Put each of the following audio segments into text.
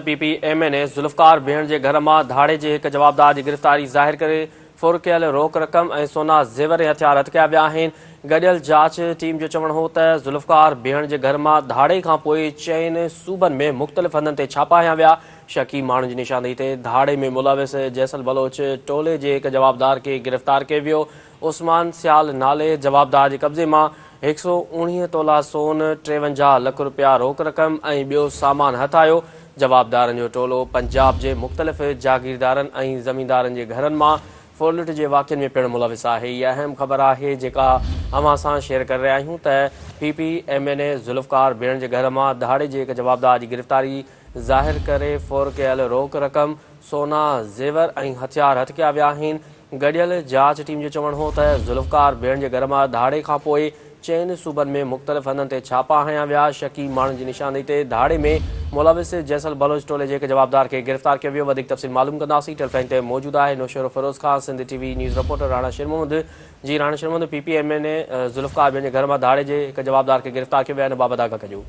P P M N A Zulfiqar Behan جي گهر مان ڌاڙي جي هڪ جوابدار جي گرفتاري ظاهر ڪري ڦر ڪيل روڪ رقم ۽ سونا زيور ۽ هٿيار هٿ ڪيا ويا آهن. گڏيل جاچ ٽيم جو چوڻ هو ته ذوالفقار بيهڻ جي گهر مان ڌاڙي کانپوء چئن صوبن ۾ مختلف هنڌن تي ڇاپا هنيا ويا. شڪي ماڻهن جي نشاندهي تي ڌاڙي ۾ ملوث جيسل بلوچ ٽولي جي هڪ جوابدار کي گرفتار ڪيو ويو. عثمان سيال نالي جوابدار جي قبضي مان هڪ سئو اوڻيهه تولا سون، 53 لک رپيا روڪ رقم ۽ ٻيو سامان هٿ آيو. جوابدارن جو ٽولو پنجاب جي مختلف جاگيردارن ۽ زميندارن جي گهرن مان ڦرلٽ جي واقعن ۾ پڻ ملوث آهي. هي اهم خبر آهي جيڪا اوهان سان شيئر ڪري رهيا آهيون ته P P M N A Zulfiqar Behan جي گهر مان ڌاڙي جي هڪ جوابدار جي گرفتاري ظاهر ڪري ڦر ڪيل روڪ رقم، سونا، زيور ۽ هٿيار هٿ ڪيا ويا آهن. گڏيل جاچ ٽيم جو چوڻ هو ته ذوالفقار بيهڻ جي گهر مان ڌاڙي کانپوء چئن صوبن ۾ مختلف هنڌن تي ڇاپا هنيا ويا، شڪي ماڻهن جي نشاندهي تي ڌاڙي ۾ ملوث جيسل بلوچ ٽولي جي هڪ جوابدار کي گرفتار ڪيو ويو، وڌيڪ تفصيل معلوم ڪنداسين، ٽيليفون تي موجود آهي نوشهروفيروز کان سنڌ ٽي وي نيوز رپورٽر راڻا شير محمد جي راڻا شير Muhammad P P M N A Zulfiqar Behan جي گهر مان ڌاڙي جي هڪ جوابدار کي گرفتار ڪيو ويو آهي ان بابت آگاهه ڪجو.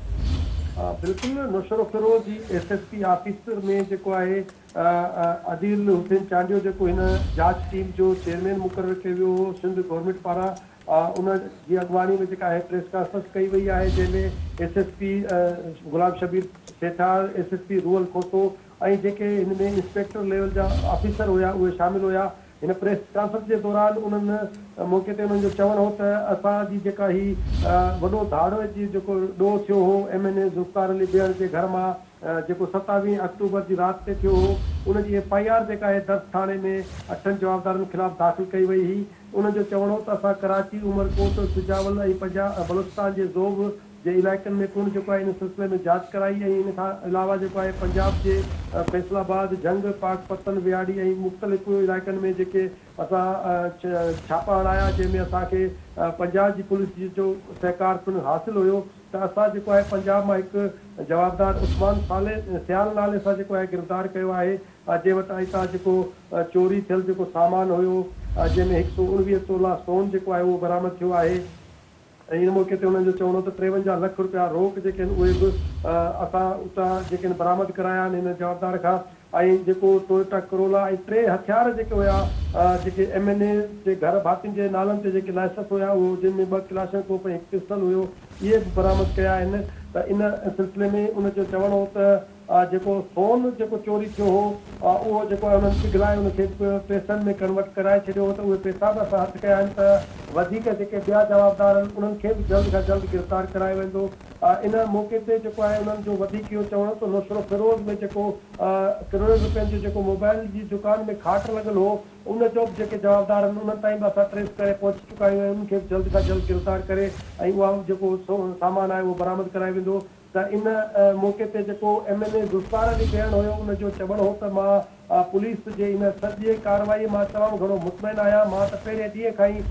بلڪل نوشهروفيروز جي ايس ايس پي آفيس ۾ جيڪو آهي عديل حسين چانڊيو جيڪو هن جاچ ٽيم جو چيئرمين مقرر ڪيو ويو هو سنڌ گورنمينٽ پاران ان جي اڳواڻي ۾ جيڪا آهي پريس ڪانفرنس ڪئي وئي آهي جنهن ۾ S S P Ghulam Shabbir Sethar, S S P Rohal Khoso ۽ جيڪي هن ۾ انسپيڪٽر ليول جا آفيسر هيا اهي شامل هيا. هن پريس ڪانفرنس جي دوران انهن موقعي تي انهن جو چوڻ هو ته اسان جي جيڪا هي وڏو ڌاڙو جي جيڪو ڏوهه ٿيو هو M N A Zulfiqar Ali Behan جي گهر مان جيڪو ستاويهين آڪٽوبر جي رات تي ٿيو هو ان جي ايف I R جيڪا آهي درس ٿاڻي ۾ اٺن جوابدارن خلاف داخل ڪئي وئي هئي انهن جو چوڻ هو ته اسان ڪراچي، عمرڪوٽ، سجاول ۽ پنجاب بلوچستان جي زوب جي علائقن ۾ پڻ جيڪو آهي ان سلسلي ۾ جاچ ڪرائي ۽ ان کان علاوه جيڪو آهي پنجاب جي فيصل آباد، جهنگ، پاڪ پتن، وياڙي ۽ مختلف علائقن ۾ جيڪي اسان ڇاپا هڻايا جنهن ۾ اسان کي پنجاب جي پوليس جو سهڪار پڻ حاصل هيو ته اسان جيڪو آهي پنجاب مان هڪ جوابدار عثمان صالح سيال نالي سان جيڪو آهي گرفتار ڪيو آهي جنهن وٽان هتان جيڪو چوري ٿيل جيڪو سامان هيو جنهن ۾ هڪ سئو 19 تولا سون جيڪو آهي اهو برآمد ٿيو آهي. ۽ ان موقعي تي انهن جو چوڻ هو ته 53 لک رپيا روڪ جيڪي آهن اهي به اسان اتان جيڪي آهن برآمد ڪرايا آهن هن جوابدار کان ۽ جيڪو ٽويوٽا ڪرولا ۽ ٽي هٿيار جيڪي هيا جيڪي ايم اين اي جي گهر ڀاتين جي نالن تي جيڪي لائسنس هيا اهو جن ۾ ٻه ڪلاشنڪوف ۽ هڪ پسٽل هيو اهي به برآمد ڪيا آهن ته ان سلسلي ۾ ان جو چوڻ هو ته جيڪو سون جيڪو چوري ٿيو هو اهو جيڪو آهي انهن پگهلائي ان کي پئسن ۾ ڪنورٽ ڪرائي ڇڏيو هو ته اهي پئسا به اسان هٿ ڪيا آهن ته وڌيڪ جيڪي ٻيا جوابدار آهن انهن کي به جلد کان جلد گرفتار ڪرايو ويندو ان موقعي تي جيڪو آهي انهن جو وڌيڪ اهو چوڻ هو ته نوشهروفيروز ۾ جيڪو ڪروڙين روپين جو جيڪو موبائل جي دڪان ۾ کاٽ لڳل هو ان جو به جيڪي جوابدار آهن انهن تائين به اسان ٽريس ڪري پهچي چڪا آهيون ۽ انهن کي به جلد کان جلد گرفتار ڪري ۽ اها جيڪو سامان آهي اهو برآمد ڪرايو ويندو. ته ان موقعي تي جيڪو M N A Zulfiqar Ali Behan هيو ان جو چوڻ هو ته مان پوليس جي ان سڄي ڪارروائي مان تمام گهڻو مطمئن آهيان مان ته پهرين ڏينهن کان ئي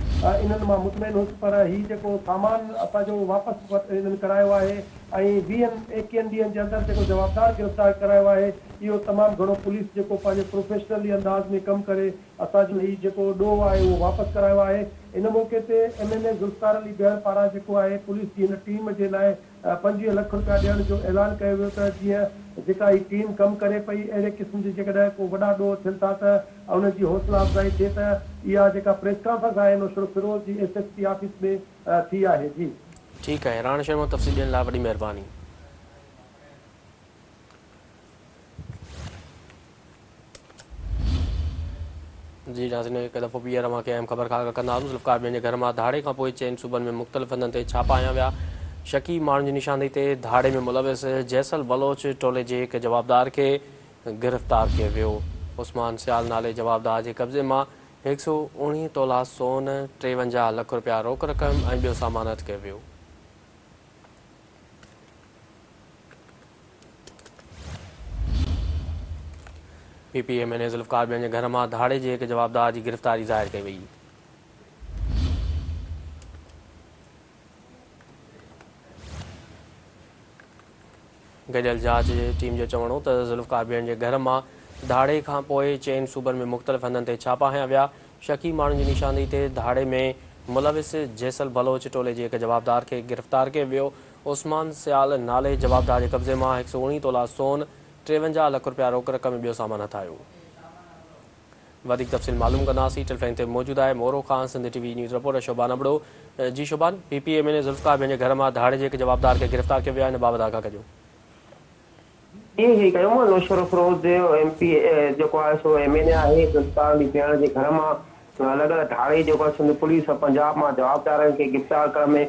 انهن مان مطمئن هيس پر هي جيڪو سامان اسان جو واپس انهن ڪرايو آهي ۽ ويهن ايڪيهن ڏينهن جي اندر جيڪو جوابدار گرفتار ڪرايو آهي اهو تمام گهڻو پوليس جيڪو پنهنجي پروفيشنلي انداز ۾ ڪم ڪري اسان جو هي جيڪو ڏوهه آهي اهو واپس ڪرايو آهي ان موقعي تي M N A Zulfiqar Ali Behan پاران جيڪو آهي پوليس جي هن ٽيم جي لاء 25 لک رپيا ڏيڻ جو اعلان ڪيو ويو ته جيئن جيڪا هي ٽيم ڪم ڪري پئي اهڙي قسم جي جيڪڏهن ڪو وڏا ڏوهه ٿين ٿا ته انهن جي حوصلا افزائي ٿئي ته اها جيڪا پريس ڪانفرنس آهي نوشهروفيروز جي ايس ايس پي آفيس ۾ ٿي آهي جي. ٺيڪ آهي راڻا شير محمد تفصيل ڏيڻ لاء وڏي مهرباني. جي ناظرين هڪ دفعو ٻيهر اوهان کي اهم خبر کان آگاهه ڪندا هلون ذوالفقار بيهڻ جي گهر مان ڌاڙي کان پوء چئن صوبن ۾ مختلف هنڌن تي ڇاپا هنيا ويا شڪي ماڻهن جي نشاندهي تي ڌاڙي ۾ ملوث جيسل بلوچ ٽولي جي هڪ جوابدار کي گرفتار ڪيو ويو عثمان سيال نالي جوابدار جي قبضي مان 119 تولا سون 53 لک رپيا روڪ رقم ۽ ٻيو سامان هٿ ڪيو ويو. P P M N A Zulfiqar Behan جي گهر مان ڌاڙي جي هڪ جوابدار جي گرفتاري ظاهر ڪئي وئي. گڏيل جاچ جي ٽيم جو چوڻ هو ته ذوالفقار بيهڻ جي گهر مان ڌاڙي کان پوء چئن صوبن ۾ مختلف هنڌن تي ڇاپا هنيا ويا، شڪي ماڻهن جي نشاندهي تي ڌاڙي ۾ ملوث جيسل بلوچ ٽولي جي هڪ جوابدار کي گرفتار ڪيو ويو، عثمان سيال نالي جوابدار جي قبضي مان 119 تولا سون، 53 لک رپيا روڪ رقم ۽ ٻيو سامان هٿ آيو. وڌيڪ تفصيل معلوم ڪنداسين. ٽيليفون تي موجود آهي مورو کان Sindh T V news reporter Shoban Abro. جي Shoban, P P M N A Zulfiqar Behan جي گهر مان ڌاڙي جي هڪ جوابدار کي گرفتار ڪيو ويو آهي ان بابت آگاهه ڪجو. جي هي ڪيو مان نوشهروفيروز جي ايم پي اي جيڪو آهي سو ايم اين اي آهي ذوالفقار علي بيهڻ جي گهر مان لڳل ڌاڙي جيڪو آهي سنڌ پوليس پنجاب مان جوابدارن کي گرفتار ڪرڻ ۾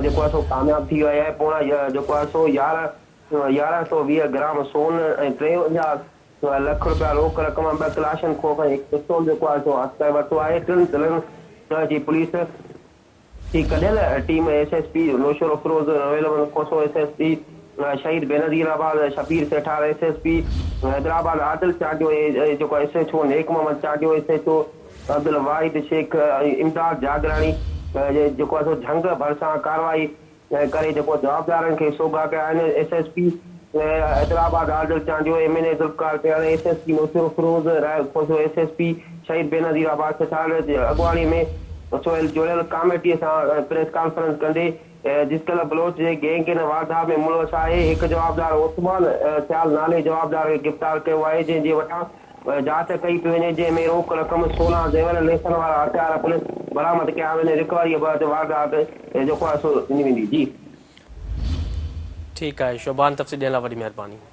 جيڪو آهي سو ڪامياب ٿي وئي آهي پوڻا جيڪو آهي سو 1120 گرام سون ۽ 53 لک رپيا روڪ رقم ٻه ڪلاشن کوف ۽ هڪ پستول جيڪو آهي سو هٿ ڪري ورتو آهي ٽن ضلعن جي پوليس جي ڪڍيل team S S P Naushahro Feroze Roheel Muhammad Khoso S S P Shaheed Benazirabad Shabbir Sethar S S P Hyderabad Adil Chandio ۽ جيڪو S H O Nek Muhammad Chandio S H O Abdul Wahid Shaikh ۽ Imdad Jagrani جيڪو آهي سو جهنگ ڀرسان ڪارروائي ڪري جيڪو جوابدارن کي سوگها ڪيا آهن S S P Hyderabad Adil Chandio, M N A Zulfiqar Behan, S S P Naushahro Feroze Roheel Khoso, S S P Shaheed Benazirabad Sethar جي اڳواڻي ۾ سويل جوڙيل ڪاميٽي سان پريس ڪانفرنس ڪندي جسڪل بلوچ جي گينگ ان واردات ۾ ملوث آهي هڪ جوابدار عثمان سيال نالي جوابدار کي گرفتار ڪيو آهي جنهن جي وٽان جاچ ڪئي پئي وڃي جنهن ۾ روڪ رقم، سونا، زيور، ليسن وارا هٿيار پڻ برآمد ڪيا وڃن، رڪوريء بعد واردات جيڪو آهي سو ڏني ويندي. جي. ٺيڪ آهي شوڀان تفصيل ڏيڻ لاء وڏي مهرباني.